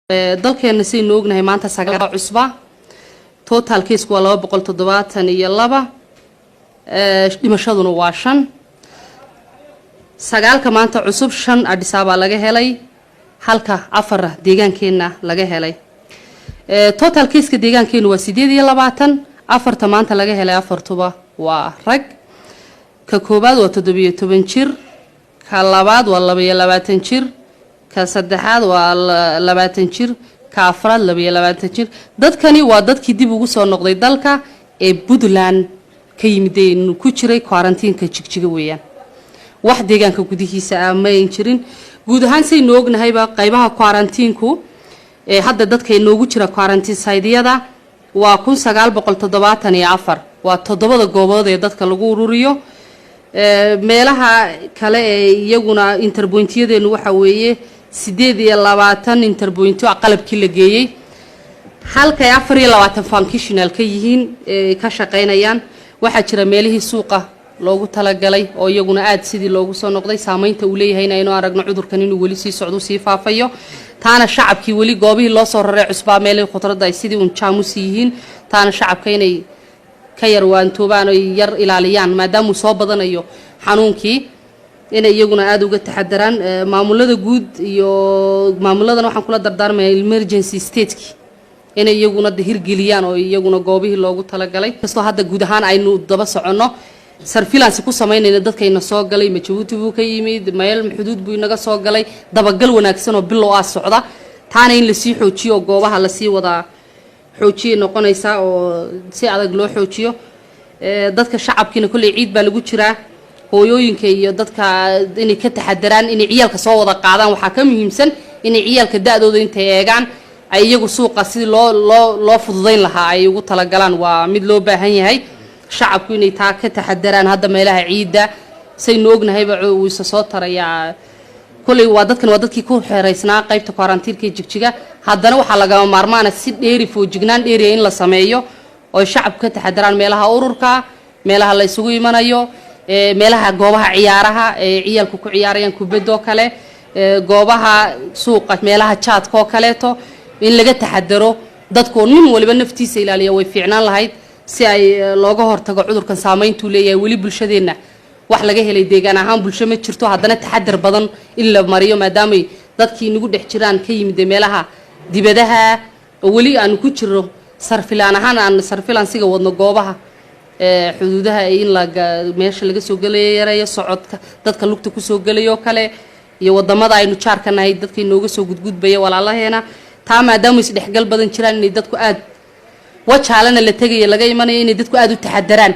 Dalkeena saynu ognahay maanta sagaal cusba, total case-ku waa 272, dhimashaduna waa 5. Sagaalka maanta cusub, shan Addis Ababa laga helay, halka afara deegaankeenna laga helay. Total case-ka deegaankeenu waa 28. Afarta maanta laga helay, afartuba waa rag. Ka koowaad waa 17 jir, ka labaad waa 22 jir, ka saddexaad waa 20 jir, ka afraad 22 jir. Dadkani waa dadkii dib ugu soo noqday dalka ee Puntland ka yimid ku jiray quarantine-ka Jigjiga weeyaan. Wax deegaanka gudihiisa ah mayn jirin. Guud ahaan saynu ognahayba, qaybaha quarantine-ku ee hadda dadka inoogu jira quarantine site-yada waa 1974, waa toddobada goobood ee dadka lagu ururiyo. Meelaha kale ee iyaguna interpoint-yadeenu waxa weeye 28 interpoint-o qalabkii la geeyey, halkay 24 functional ka yihiin, ka shaqaynayaan. Waxaa jira meelihii suuqa loogu talagalay oo iyaguna aada sidii loogu soo noqday. Saameynta uu leeyahayna aynu aragno cudurkan inuu weli sii socdo, sii faafayo. Taana shacabkii weli goobihii loo soo raray cusbaa, meelihii khudradda ay sidii un jaamusi yihiin. Taana shacabka inay ka yar waantoobaan oy yar ilaaliyaan, maadaamuu soo badanayo xanuunkii, inay iyaguna aada uga taxadaraan. Maamulada guud iyo maamuladana waxaan kula dardaarmaya emergency state-ki inay iyaguna hirgeliyaan oo iyaguna goobihii loogu talagalay. Kastoo hadda guud ahaan aynu daba soconno, surveillance ku samaynayna dadkayna soo galay, ma Jabuuti buu ka yimid, meel xuduud buu inaga soo galay, dabagal wanaagsan oo bilow ah socda. Taana in lasii xoojiyo oo goobaha lasii wadaa xoojiyay noqonaysaa, oo si adag loo xoojiyo. Dadka shacabkiina kolley ciid baa lagu jiraa. Hooyooyinka iyo dadka inay ka taxadaraan inay ciyaalka soo wada qaadaan. Waxaa ka muhiimsan inay ciyaalka da-dooda intay eegaan ay iyagu suuqa sidii loo fududayn lahaa ay ugu talagalaan. Waa mid loo baahan yahay shacabku inay taa ka taxadaraan. Hadda meelaha ciidda saynu ognahayba wuu isa soo tarayaa. Kolley waa dadkan, waa dadkii ku xeeraysnaa qaybta quarantine-ka ee Jigjiga. Haddana waxaa lagama maarmaana si dheeri, foojignaan dheeriya in la sameeyo oo shacabku ka taxadaraan meelaha ururka, meelaha la isugu imanayo, meelaha goobaha ciyaaraha ee ciyaalku ku ciyaarayaan kubadoo kale, goobaha suuqa, meelaha jaadka oo kaleeto, in laga taxadaro. Dadku nin waliba naftiisa ilaaliya way fiicnaan lahayd, si ay looga hortago cudurkan saameyntuu leeyahay. Weli bulshadeenna wax laga helay deegaan ahaan bulsho ma jirto. Haddana taxadar badan in la mariyo, maadaamay dadkii nagu dhex jiraan ka yimid meelaha dibadaha, oo weli aanu ku jiro surveillance ahaan, aan surveillance-ga wadno goobaha xuduudaha, in la meesha laga soo gelaya yareeyo socodka dadka lugta kusoo gelayoo kale, iyo wadamada aynu jaarka nahay dadka inooga soo gudgudbaya, walaalaheena. Taa maadaama isdhexgal badan jiraan, inay dadku aad Wajaalana la tegaya, laga imanaya, inay dadku aada u taxadaraan.